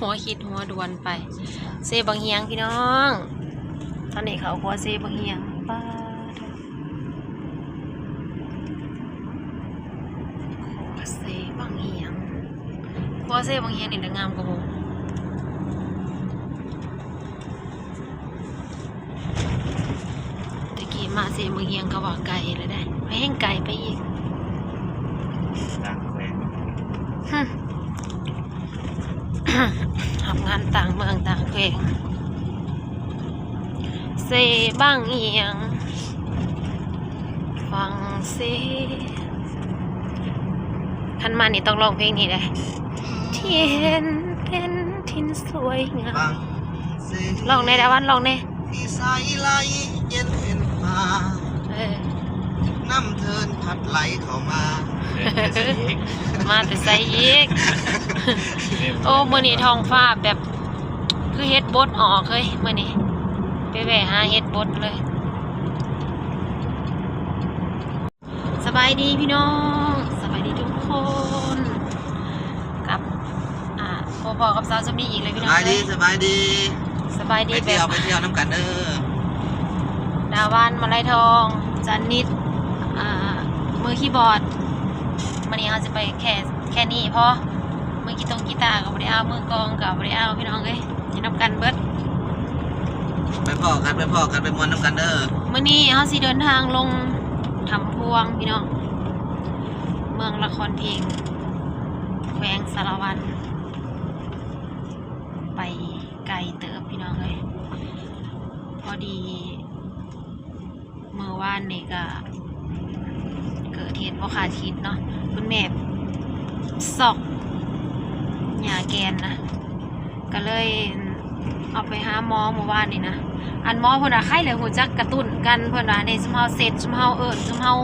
ຫົວຄິດຫົວດ່ວນໄປ ເຊບັ້ງຫຽງພີ່ນ້ອງ. ຕອນນີ້ເຂົ້າຄົວເຊບັ້ງຫຽງ ປາດໂທ້ ຄົວເຊບັ້ງຫຽງ ຄົວເຊບັ້ງຫຽງນີ້ລະງາມກວ່າໝູ່. ແຕ່ກີ້ມາເຊບັ້ງຫຽງກະວ່າໄກແລ້ວເດ້ ແຮ່ງໄກໄປອີກ ຕ່າງແຂວງ ຫຶ ຮັບງານຕ່າງເມືອງຕ່າງແຂວງ ເຊບັ້ງຫຽງ ຝັ່ງເຊ ຄັນມານີ້ຕ້ອງຮ້ອງເພງນີ້ເດ້ ທີ່ເຫັນເປັນຖິ່ນສວຍງາມ ຟັງເສຍ ຮ້ອງແດ່ດາວັນ ຮ້ອງແດ່ ທີ່ໃສໄຫຼເຢັນເປັນຟ້າ ເອີ ນ້ຳເທີນພັດໄຫຼເຂົ້າມາ ເອີ ມາແຕ່ໃສອີກ ໂອ້ ມື້ນີ້ທ້ອງຟ້າແບບ ຄືເຫັດບົດອອກເຮີ້ຍ ມື້ນີ້ ໄປແວ່ຫາເຫັດບົດເລີຍ. ສະບາຍດີພີ່ນ້ອງ ສະບາຍດີທຸກຄົນ ກັບ ອ່າ ພໍ້ກັບສາວຈາມີອີກແລ້ວພີ່ນ້ອງ ສະບາຍດີ ເອີຍ ສະບາຍດີ ສະບາຍດີ ໄປທ່ຽວ ແບບ ໄປທ່ຽວນຳກັນເດີ ດາວັນ ມາໄລທອງ ຈັນນິດ ອ່າ ມືຄີບອດ ມື້ນີ້ເຮົາຊິໄປແຄ່ ແຄ່ນີ້ພໍ ມືກີຕົງກີຕາກໍບໍ່ໄດ້ເອົາ ມືກອງກໍບໍ່ໄດ້ເອົາ ພີ່ນ້ອງເອີຍ ຢູ່ນຳກັນເບິດ ໄປພໍ້ກັນ ໄປພໍ້ກັນ ໄປມ່ວນນຳກັນເດີ. ມື້ນີ້ເຮົາຊິເດີນທາງລົງຖ້ຳພວງ ພີ່ນ້ອງ ເມືອງລະຄອນເພັງ ແຂວງສາລະວັນ ໄປໄກເຕີບ ພີ່ນ້ອງເອີຍ ພໍດີ ມື້ວານນີ້ກະເກີດເຫດບໍ່ຄາດຄິດເນາະ ຄຸນແມ່ຊັອກ ຫຍ້າແກ່ນນະ ກະເລີຍເອົາໄປຫາໝໍມື້ວານນີ້ນະ ອັນໝໍເພິ່ນວ່າໄຄແລ້ວຮູ້ຈັກກະຕຸ້ນກັນ ເພິ່ນວ່າເດ້ ຊຸມເຮົາເຊັດ ຊຸມເຮົາເອີ້ນ ຊຸມເຮົາ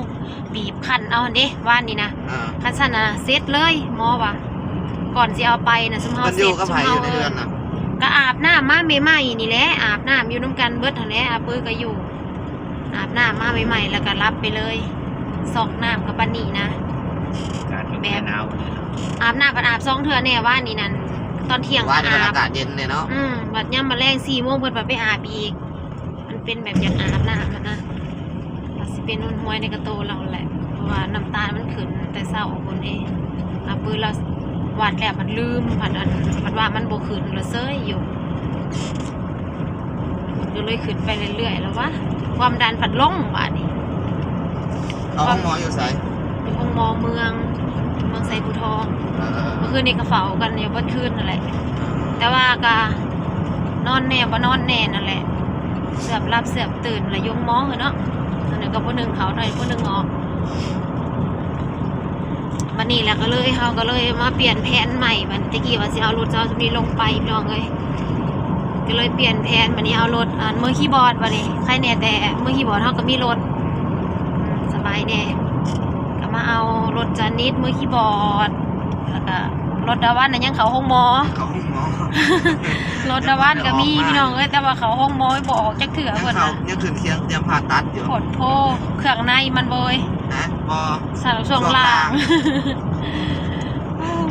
ບີບຄັ້ນເອົາຫັ້ນເດ້ ວານນີ້ນະ ເອີ ຄັນຊັ້ນນະເຊັດເລີຍ ໝໍວ່າ ກ່ອນຊິເອົາໄປນະ ຊຸມເຮົາເຊັດ ຊຸມເຮົາ ເອີ ກະອາບນ້ຳມາໃໝ່ໆນີ້ແຫຼະ ອາບນ້ຳຢູ່ນຳກັນເບິດຫັ້ນແຫຼະ ອາເປີກະຢູ່ ອາບນ້ຳມາໃໝ່ໆ ແລ້ວກະຫຼັບໄປເລີຍ ຊັອກນ້ຳກະປານນີ້ນະ ອາກາດກໍແບບໜາວເລີຍເນາະ ອາບນ້ຳພັດອາບສອງເທື່ອແດ່ ວານນີ້ນັ້ນ ຕອນທ່ຽງ ວານນີ້ມັນອາກາດເຢັນແດ່ເນາະ ອືມ ບັດຍາມມະແລງສີ່ໂມງເພິ່ນບັດໄປອາບອີກ ມັນເປັນແບບຢາກອາບນ້ຳຫັ້ນນະ ວ່າຊິເປັນຫົວນຮວຍໃນກະໂຕລາວແຫຼະ ເພາະວ່ານ້ຳຕານມັນຂຶ້ນແຕ່ເຊົ້າພຸ້ນເດ້ ອາເປີລາວວັດແລ້ວມັນລືມ ພັດອັນ ພັດວ່າມັນບໍ່ຂຶ້ນລະເຊີຍຢູ່ ກະເລີຍຂຶ້ນໄປເລື້ອຍໆ ລະວ່າຄວາມດັນພັດລົງບາດນີ້. ເຂົ້າໂຮງໝໍຢູ່ໃສ? ຢູ່ໂຮງໝໍເມືອງ ເມືອງໄຊພູທອງ ເອີ ເມື່ອຄືນນີ້ກະເຝົ້າກັນຢູ່ເບິດຄືນຫັ້ນແຫຼະ ເອີ ແຕ່ວ່າກະນອນແດ່ບໍ່ນອນແດ່ນັ້ນແຫຼະ ເກືອບຫຼັບເກືອບຕື່ນລະຢູ່ໂຮງໝໍເນາະ ຕອນນັ້ນກະຜູ້ໜຶ່ງເຂົ້າ ໜ້ອຍຜູ້ໜຶ່ງອອກ ບາດນີ້ແຫຼະກະເລີຍ ເຮົາກະເລີຍມາປ່ຽນແຜນໃໝ່ ບາດນີ້ ແຕ່ກີ້ວ່າຊິເອົາລົດເຈົ້າຊຸມນີ້ລົງໄປ ພີ່ນ້ອງເອີຍ ກະເລີຍປ່ຽນແຜນ ບາດນີ້ເອົາລົດ ອັນ ມືຄີບອດ ບາດນີ້ ໄຄແນ່ແຕ່ມືຄີບອດເຮົາກະມີລົດ ສະບາຍແດ່ ກະມາເອົາລົດຈານິດ ມືຄີບອດ ແລ້ວກະລົດດາວັນນະຍັງເຂົ້າໂຮງໝໍ ເຂົ້າໂຮງໝໍ ລົດດາວັນກະມີ ພີ່ນ້ອງເອີຍ ແຕ່ວ່າເຂົ້າໂຮງໝໍບໍ່ອອກຈັກເທື່ອ ເພິ່ນນະ ຍັງຂຶ້ນຄຽງຕຽມຜ່າຕັດຢູ່ ໂພດໂພ ເຄື່ອງໃນມັນເວີຍ ຮະ ບໍ່ ສາວຊ່ວງລ່າງ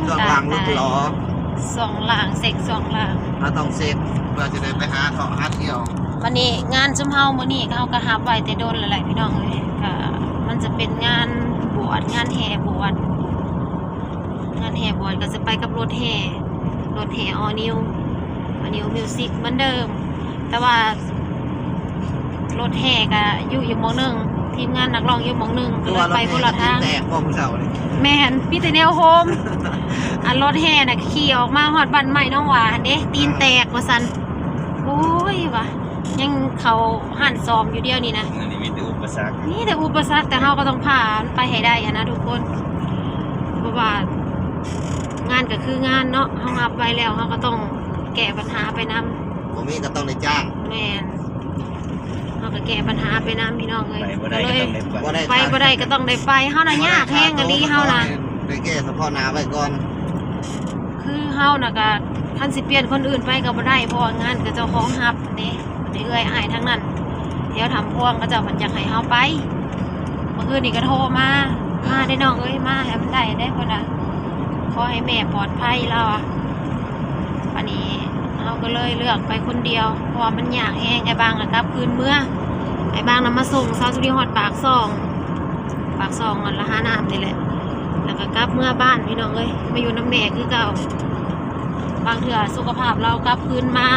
ຊ່ວງລ່າງ ໂອ້ ຕາຍ ລຸດຫຼໍ ຕາຍ ຊ່ວງລ່າງ ເຊັກຊ່ວງລ່າງ ເຮົາຕ້ອງເຊັກ ເພື່ອຈະໄດ້ໄປຫາເທາະຫາທ່ຽວ ບາດນີ້ງານຊຸມເຮົາມື້ນີ້ ເຮົາກະຮັບໄວ້ແຕ່ດົນແລ້ວແຫຼະ ພີ່ນ້ອງເອີຍ ກະມັນຈະເປັນງານບວດ ງານແຫ່ບວດ ງານແຫ່ບວດກະຈະໄປກັບລົດແຫ່ ລົດແຫ່ All New All New Music ເໝືອນເດີມ ແຕ່ວ່າລົດແຫ່ກະຢູ່ອີກໝ່ອງໜຶ່ງ ທີມງານນັກຮ້ອງຢູ່ໝ່ອງໜຶ່ງ ກະເລີຍໄປຄົນລະທາງ ແຕກບໍ່ມື້ເຊົ້ານີ້ ແມ່ນ ມີແຕ່ແນວໂຮມ ອັນລົດແຫ່ນະຂີ່ອອກມາຮອດບ້ານໃໝ່ນ້ອງຫວາຫັ້ນເດ້ ຕີນແຕກວ່າຊັ້ນ ໂອ້ຍ ວ່າ ຍັງເຂົ້າຮ້ານສ້ອມຢູ່ດຽວນີ້ນະ ມື້ນີ້ມີແຕ່ອຸປະສັກ ມີແຕ່ອຸປະສັກ ແຕ່ເຮົາກະຕ້ອງຜ່ານໄປໃຫ້ໄດ້ຫັ້ນນະທຸກຄົນ ເພາະວ່າງານກະຄືງານເນາະ ເຮົາຮັບໄວ້ແລ້ວ ເຮົາກະຕ້ອງແກ້ບັນຫາໄປນຳ ບໍ່ມີກະຕ້ອງໄດ້ຈ້າງ ແມ່ນ ເຮົາກະແກ້ບັນຫາໄປນຳ ພີ່ນ້ອງເອີຍ ໄປບໍ່ໄດ້ກະຕ້ອງໄດ້ໄປ ເຮົານະຍາກແຮງອີ່ຫຼີ ເຮົານະ ໄດ້ແກ້ສະເພາະໜ້າໄວ້ກ່ອນ ຄືເຮົານະກະ ຄັນຊິປ່ຽນຄົນອື່ນໄປກະບໍ່ໄດ້ ເພາະວ່າງານກະເຈົ້າຂອງຮັບເດ້ ມີແຕ່ເອື້ອຍອ້າຍທັງນັ້ນ ແຖວຖ້ຳພວງເຂົາເຈົ້າເພິ່ນຢາກໃຫ້ເຮົາໄປ ມື້ຄືນນີ້ກະໂທມາ ມາເດີ້ນ້ອງເອີຍ ມາໃຫ້ມັນໄດ້ເດີ້ ເພິ່ນວ່າ ຂໍໃຫ້ແມ່ປອດໄພ ລາວວ່າ ບາດນີ້ ເລືອກໄປຄົນດຽວ ເພາະວ່າມັນຍາກແຮງ. ອ້າຍບາງກໍກັບຄືນເມືອ ອ້າຍບາງນຳມາສົ່ງສາວສຸລີຮອດປາກຊ່ອງ ປາກຊ່ອງອັນລະຫານ້ຳນີ້ແຫຼະ ແລ້ວກໍກັບເມືອບ້ານພີ່ນ້ອງເອີຍ ມາຢູ່ນຳແມ່ຄືເກົ່າ. ບາງເທື່ອສຸຂະພາບລາວກັບຄືນມາ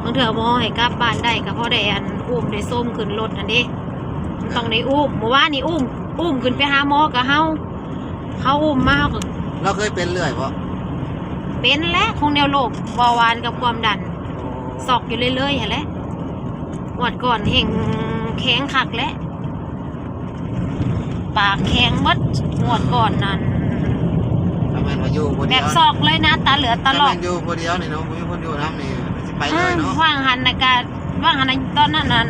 ບາງເທື່ອໝໍໃຫ້ກັບບ້ານໄດ້ ກໍພໍໄດ້ອັນ ອຸ້ມໄດ້ໂຊມຂຶ້ນລົດຫັ້ນເດ້. ມັນຕ້ອງໄດ້ອຸ້ມ ເມື່ອວານນີ້ອຸ້ມ ອຸ້ມຂຶ້ນໄປຫາໝໍກໍເຮົາ ເຮົາອຸ້ມມາ ເຮົາກໍ ລາວເຄີຍເປັນເລື້ອຍບໍ່? ເປັນແຫຼະ ຄົງແນວໂລກເບົາຫວານກັບຄວາມດັນ ຊ໊ອກຢູ່ເລື້ອຍໆຫັ້ນແຫຼະ. ງວດກ່ອນແຮ່ງແຂງຄັກແຫຼະ ປາກແຂງໝົດ. ງວດກ່ອນນັ້ນ ຖ້າແມ່ນວ່າຢູ່ຜູ້ດຽວ ແບບຊ໊ອກເລີຍນະ ຕາເຫຼືອດຕາຫຼອກ. ຖ້າແມ່ນຢູ່ຜູ້ດຽວນີ້ເນາະ ບໍ່ມີຄົນຢູ່ນຳນີ້ ຊິໄປເລີຍເນາະ. ອືມ ຫວ່າງຫັ້ນນະກະ ຫວ່າງຫັ້ນນະ ຕອນນັ້ນນັ້ນ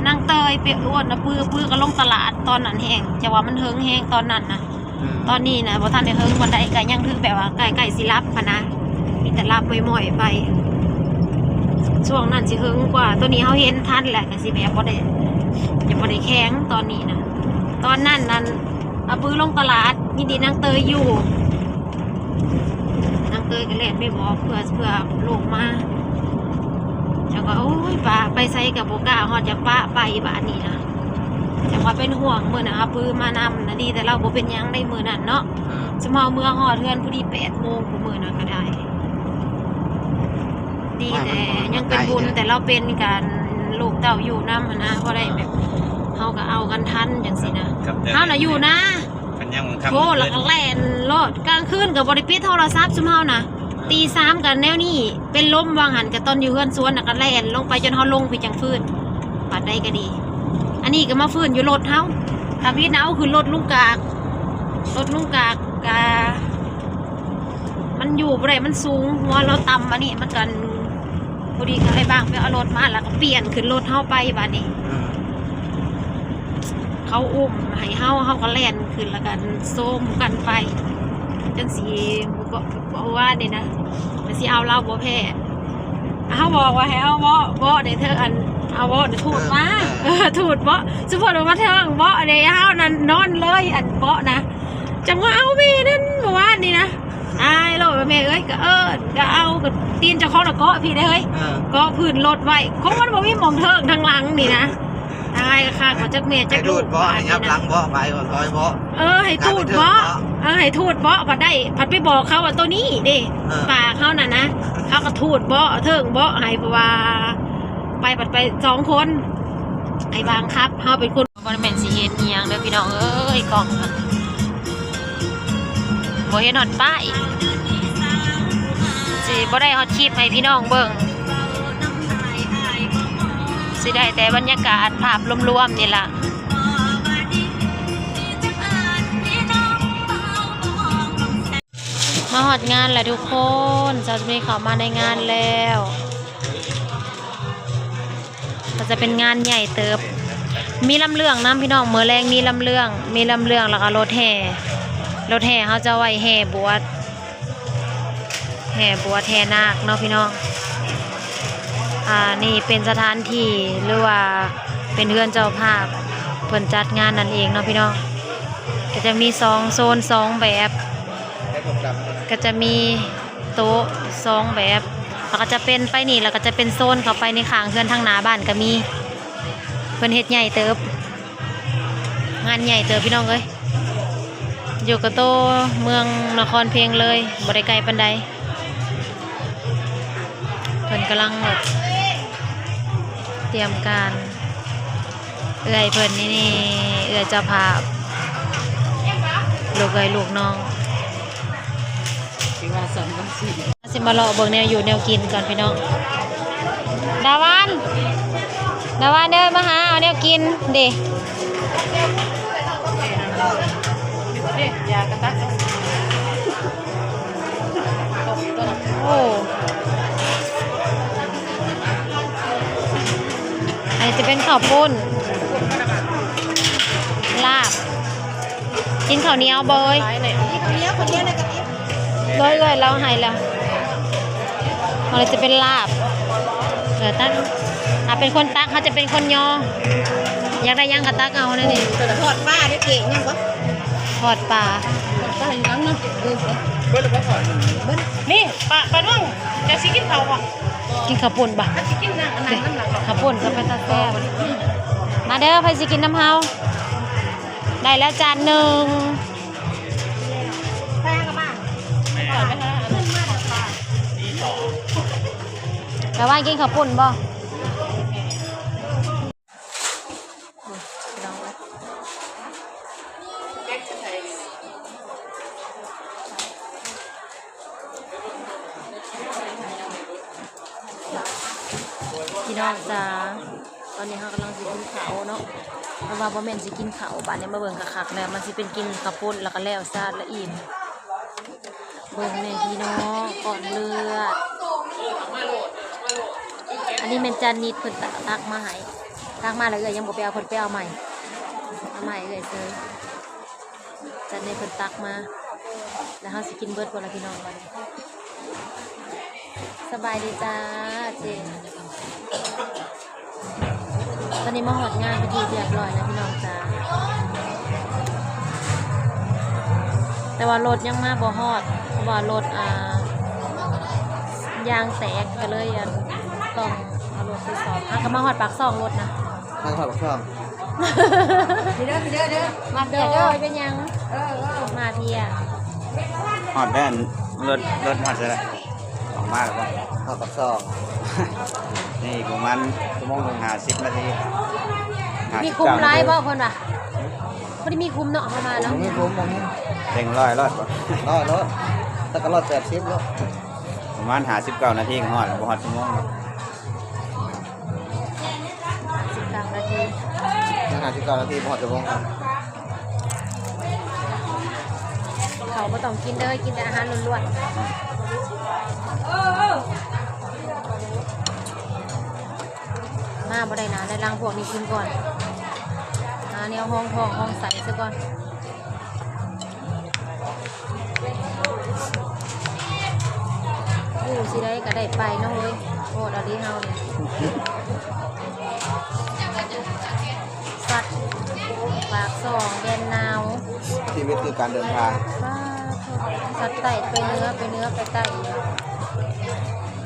ນາງເຕີຍໄປອວດນະ ປື ປືກໍລົງຕະຫຼາດຕອນນັ້ນແຮງ ຈະວ່າມັນເຫິງແຮງຕອນນັ້ນນະ. ອືມ ຕອນນີ້ນະ ບໍ່ທັນໄດ້ເຫິງປານໃດ ກໍຍັງຖືແບບວ່າໃກ້ໆຊິຫຼັບຫັ້ນນະ ມີແຕ່ຫຼັບໝ້ອຍໆໄປ. ຊ່ວງນັ້ນຊິເຫິງກວ່າ ຕອນນີ້ເຮົາເຫັນທັນແຫຼະ ກໍຊິແບບບໍ່ໄດ້ ຈະບໍ່ໄດ້ແຂງຕອນນີ້ນະ. ຕອນນັ້ນນັ້ນ ອາປືລົງຕະຫຼາດ ມີແຕ່ນາງເຕີຍຢູ່ ນາງເຕີຍກໍແລ່ນໄປບອກເພື່ອ ເພື່ອລູກມາ ເຈົ້າກໍ ໂອ້ຍ ປະ ໄປໃສກໍບໍ່ກ້າ ຮອດຢາກປະໄປບາດນີ້ນະ. ຈັ່ງວ່າເປັນຫ່ວງ ມື້ນັ້ນອາປືມານຳນະ ດີແຕ່ລາວບໍ່ເປັນຫຍັງໃດມື້ນັ້ນເນາະ. ເອີ ຊຸມເຮົາເມືອຮອດເຮືອນພໍດີແປດໂມງ ມື້ນັ້ນກໍໄດ້ ດີແຕ່ຍັງເປັນບຸນ ແຕ່ລາວເປັນກັນ ລູກເຕົ້າຢູ່ນຳຫັ້ນນະ ພໍໄດ້ແບບ ເຮົາກໍເອົາກັນທັນຈັ່ງຊີ້ນະ. ເຮົານະຢູ່ນາ ຄັນຍາມຄ່ຳ ໂອ້ ແລ້ວກໍແລ່ນໂລດ ກາງຄືນກໍບໍ່ໄດ້ປິດໂທລະສັບ ຊຸມເຮົານະ ຕີສາມກໍແນວນີ້ ເປັນລົມວ່າງຫັ້ນ ກໍຕອນຢູ່ເຮືອນສວນນະ ກໍແລ່ນລົງໄປຈົນເຮົາລົງພີ້ຈັ່ງຟື້ນ. ບາດໃດກໍດີ ອັນນີ້ກໍມາຟື້ນຢູ່ລົດເຮົາ ທຳອິດນະ ເອົາຂຶ້ນລົດລຸງກາກ ລົດລຸງກາກກະ ມັນຢູ່ບໍ່ໄດ້ ມັນສູງ ຫົວລາວຕ່ຳ ອັນນີ້ມັນກໍພໍດີກໍໃຫ້ບາງໄປເອົາລົດມາ ແລ້ວກໍປ່ຽນຂຶ້ນລົດເຮົາໄປບາດນີ້. ເອີ ເຂົາອຸ້ມໃຫ້ເຮົາ ເຮົາກໍແລ່ນຂຶ້ນ ແລ້ວກໍໂຊມກັນໄປ ຈົນຊິ ບໍ່ ບໍ່ວ່ານີ້ນະ ຊິເອົາລາວບໍ່ແພ້ ເຮົາບອກວ່າໃຫ້ເອົາເບາະ ເບາະນີ້ເທີ ອັນ ເອົາເບາະນີ້ຖູດມາ ເອີ ເອີ ຖູດເບາະ ສົມມຸດວ່າມາເທິງເບາະນີ້ ເຮົານັ້ນນອນເລີຍ ອັນເບາະນະ. ຈັ່ງວ່າເອົາແມ່ນັ້ນ ເມື່ອວານນີ້ນະ ອາຍໂລດວ່າແມ່ເອີຍ ກໍເອີ ກໍເອົາ ກໍຕີນເຈົ້າຂອງນະເກາະພີ້ເດ້ເຮີ້ຍ ເອີ ເກາະພື້ນລົດໄວ້ ຂອງມັນບໍ່ມີໝ່ອງເທິງທາງຫຼັງນີ້ນະ. ອາຍຄັກວ່າຈັກແມ່ຈັກລູກ ໃຫ້ຖູດເບາະ ໃຫ້ຫຍັບຫຼັງເບາະ ໃຜກໍຖອຍເບາະ ເອີ ໃຫ້ຖູດເບາະ ໃຫ້ຖູດເບາະ ເອີ ໃຫ້ຖູດເບາະ ບັດໄດ້ ພັດໄປບອກເຂົາວ່າໂຕນີ້ເດ້ ເອີ ປາກເຮົານັ້ນນະ ເຂົາກໍຖູດເບາະເທິງເບາະໃຫ້ ເພາະວ່າໄປ ບັດໄປສອງຄົນ ອ້າຍບາງຂັບ ເຮົາເປັນຄົນ ບໍ່ໄດ້ແມ່ນຊິເຫັນອີ່ຫຍັງເດີພີ່ນ້ອງເອີຍ ກ້ອງຫັ້ນບໍ່ເຫັນຮອດປ້າຍ ຊິບໍ່ໄດ້ຮອດຄລິບໃຫ້ພີ່ນ້ອງເບິ່ງ ຊິໄດ້ແຕ່ບັນຍາກາດພາບລວມໆນີ້ລະ. ມາຮອດງານແລ້ວທຸກຄົນ ສາວສຸນີເຂົ້າມາໃນງານແລ້ວ ກໍຈະເປັນງານໃຫຍ່ເຕີບ ມີລຳເລື່ອງນຳພີ່ນ້ອງ ມື້ແລງມີລຳເລື່ອງ ມີລຳເລື່ອງ ແລ້ວກໍລົດແຫ່ ລົດແຫ່ເຮົາຈະໄວ້ແຫ່ບວດ ແຫ່ບວດແຫ່ນາກເນາະພີ່ນ້ອງ. ອ່າ ນີ້ເປັນສະຖານທີ່ ຫຼືວ່າເປັນເຮືອນເຈົ້າພາບ ເພິ່ນຈັດງານນັ້ນເອງເນາະພີ່ນ້ອງ. ກໍຈະມີສອງໂຊນ ສອງແບບ ກໍຈະມີໂຕະສອງແບບ ແລ້ວກໍຈະເປັນໄປນີ້ ແລ້ວກໍຈະເປັນໂຊນເຂົ້າໄປໃນຂ້າງເຮືອນທາງໜ້າບ້ານກໍມີ. ເພິ່ນເຮັດໃຫຍ່ເຕີບ ງານໃຫຍ່ເຕີບພີ່ນ້ອງເອີຍ ຢູ່ກະໂຕເມືອງນະຄອນເພັງເລີຍ ບໍ່ໄດ້ໄກປານໃດ. ເພິ່ນກຳລັງແບບຕຽມການ ເອື້ອຍເພິ່ນນີ້ ນີ້ເອື້ອຍເຈົ້າພາບ ລູກເອື້ອຍລູກນ້ອງ ຊິມາເລາະເບິ່ງແນວຢູ່ແນວກິນກ່ອນພີ່ນ້ອງ. ດາວານ ດາວານເດີ ມາຫາເອົາແນວກິນເດ້. ໂອ້ ອັນນີ້ຈະເປັນເຂົ້າປຸ້ນ ລາບ. ກິນເຂົ້າໜຽວບໍ່ເອີຍ? ໂດຍເອື້ອຍລາວໃຫ້ແລ້ວ ມັນຈະເປັນລາບ. ເອີ ຕັກ ຖ້າເປັນຄົນຕັກ ເຮົາຈະເປັນຄົນຍໍ. ຢາກໄດ້ຫຍັງກໍຕັກເອົາແນວນີ້. ໂອ້ ທອດປາເດ້ເກະ ຍັງບໍ່? ທອດປາ. ນີ້ ປ້າ ປ້ານວງ ເຈົ້າຊິກິນເຂົ້າບໍ່? ກິນເຂົ້າປຸ້ນບໍ່? ເຂົ້າປຸ້ນກໍເປັນຕາແຊບ. ມາເດີ ໃຜຊິກິນນຳເຮົາ? ໄດ້ແລ້ວຈານໜຶ່ງ. ແຕ່ວ່າກິນເຂົ້າປຸ້ນບໍ່? ພີ່ນ້ອງເອີຍ ພີ່ນ້ອງຈ໋າ ຕອນນີ້ເຮົາກຳລັງຊິກິນເຂົ້າເນາະ ເພາະວ່າບໍ່ແມ່ນຊິກິນເຂົ້າ ບາດນີ້ມາເບິ່ງຄັກໆແລ້ວ ມັນຊິເປັນກິນເຂົ້າປຸ້ນ ແລ້ວກໍແລ້ວຊາດ ແລ້ວອີ່ມ. ເບິ່ງແດ່ພີ່ນ້ອງ ກ້ອນເລືອດ. ອັນນີ້ແມ່ນຈານນິດເພິ່ນຕັກມາໃຫ້ ຕັກມາແລ້ວເອື້ອຍຍັງບໍ່ໄປເອົາ ເພິ່ນໄປເອົາໃໝ່ ເອົາໃໝ່ເອື້ອຍເຊີຍ. ຈານນີ້ເພິ່ນຕັກມາ ແລ້ວເຮົາຊິກິນເບິດບໍ່ລະພີ່ນ້ອງ ບາດນີ້. ສະບາຍດີຈ້າເຈ. ຕອນນີ້ມາຮອດງານເປັນທີ່ຮຽບຮ້ອຍແລ້ວພີ່ນ້ອງຈ໋າ ແຕ່ວ່າລົດຍັງມາບໍ່ຮອດ ເພາະວ່າລົດ ອ່າ ຢາງແຕກ ກໍເລີຍ ອັນ ຕ້ອງເອົາລົດໄປສ້ອມ. ເຮົາກໍມາຮອດປາກຊ່ອງ ລົດນະ ມາຮອດປາກຊ່ອງ. ເດີ ເດີ ເດີ ມາເພຍເດີ ໂດຍ ເປັນຫຍັງ? ເອີ ເອີ ມາເພຍ. ຮອດແລ້ວ ລົດ ລົດຮອດໃສລະ? ອອກມາແລ້ວບໍ່? ຮອດປາກຊ່ອງ ນີ້ປະມານຊົ່ວໂມງໜຶ່ງ ຫ້າສິບນາທີ. ມີຄຸມຫຼາຍບໍ່ເພິ່ນວ່າ? ບໍ່ໄດ້ມີຄຸມເນາະ ເຮົາມາເນາະ ບໍ່ມີຄຸມ ບໍ່ມີ. ເລັ່ງຮ້ອຍໂລດບໍ່? ຮ້ອຍໂລດ ແຕ່ກໍຮ້ອຍແປດສິບໂລດ. ປະມານຫ້າສິບເກົ້ານາທີກໍຮອດ ບໍ່ຮອດຊົ່ວໂມງເນາະ. ຫ້າສິບເກົ້ານາທີ ຍັງຫ້າສິບເກົ້ານາທີ ບໍ່ຮອດຊົ່ວໂມງ. ເຂົ້າບໍ່ຕ້ອງກິນເດີ ກິນແຕ່ອາຫານລ້ວນໆ. ມາບໍ່ໄດ້ນານແລ້ວ ລ້າງພວກນີ້ກິນກ່ອນ ຫາແນວຮອງທ້ອງຮອງໄສ້ຊະກ່ອນ. ຢູ່ຊິໄດ້ກໍໄດ້ໄປເນາະເຮີ້ຍ ໂພດອີ່ຫຼີເຮົານີ້. ສັດປາກຊ່ອງແດນໜາວ ຊີວິດຄືການເດີນທາງ. ປາດໂທ້ ສັດໃຕ້ໄປເໜືອ ໄປເໜືອໄປໃຕ້.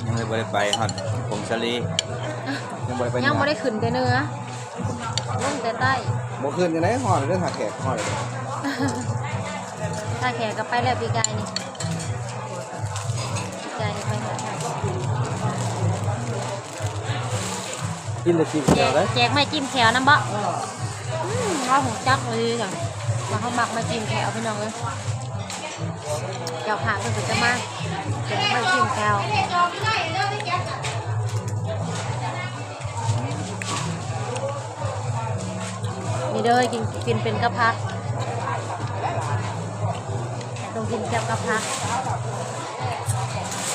ຍັງເລີຍບໍ່ໄດ້ໄປຮອດຜົ້ງສາລີ ຍັງບໍ່ໄດ້ໄປເໜືອ ຍັງບໍ່ໄດ້ຂຶ້ນແຕ່ເໜືອ. ລົງແຕ່ໃຕ້ ບໍ່ຂຶ້ນຈັ່ງໃດ ຮອດແລ້ວເດີ ທ່າແຂກ ຮອດແລ້ວເດີ. ທ່າແຂກກໍໄປແລ້ວປີກາຍນີ້ ປີກາຍນີ້ໄປແລ້ວ. ກິນແຕ່ຈິ້ມແຈ່ວເດ້ ແຈກໄມ້ຈິ້ມແຈ່ວນຳບໍ່? ອືມ ເຮົາຮູ້ຈັກອີ່ຫຼີຈັ່ງວ່າເຮົາມັກໄມ້ຈິ້ມແຈ່ວ ພີ່ນ້ອງເອີຍ. ເຈົ້າພາບເພິ່ນກໍຈະມາແຈກໄມ້ຈິ້ມແຈ່ວ. ນີ້ເດີ ກິນ ກິນເປັນກັບຜັກ ຕ້ອງກິນແຊບກັບຜັກ.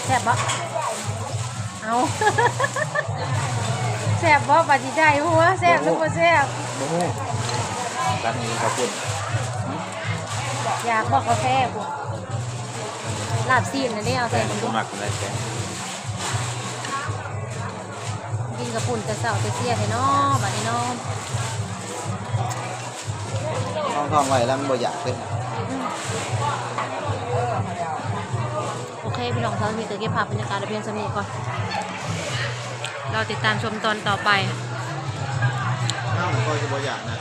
ແຊບບໍ່? ເອົາ ແຊບບໍ່? ປາຈິໄຈຫົວ ແຊບຫຼືບໍ່ແຊບ? ບໍ່ຮູ້ ຕັກນີ້ເຂົ້າປຸ້ນ. ຢາກບໍ່ກາແຟພຸ້ນ ລາບຊີ້ນນັ້ນເດ້ ເອົາໃສ່ ແຟນບໍ່ມັກປານໃດແຟນ. ກິນເຂົ້າປຸ້ນແຕ່ເຊົ້າແຕ່ເຊຍແທ້ເນາະ ບາດນີ້ເນາະ. ຮອງທ້ອງໄວ້ແລ້ວມັນບໍ່ຢາກເດ້. ອືມ ໂອເຄ ພີ່ນ້ອງ ເຊົ້ານີ້ກໍເກັບພາບບັນຍາກາດໄວ້ພຽງສ່ຳນີ້ກ່ອນ ລໍຕິດຕາມຊົມຕອນຕໍ່ໄປ. ນ້ຳກໍຈະບໍ່ຢາກນະ.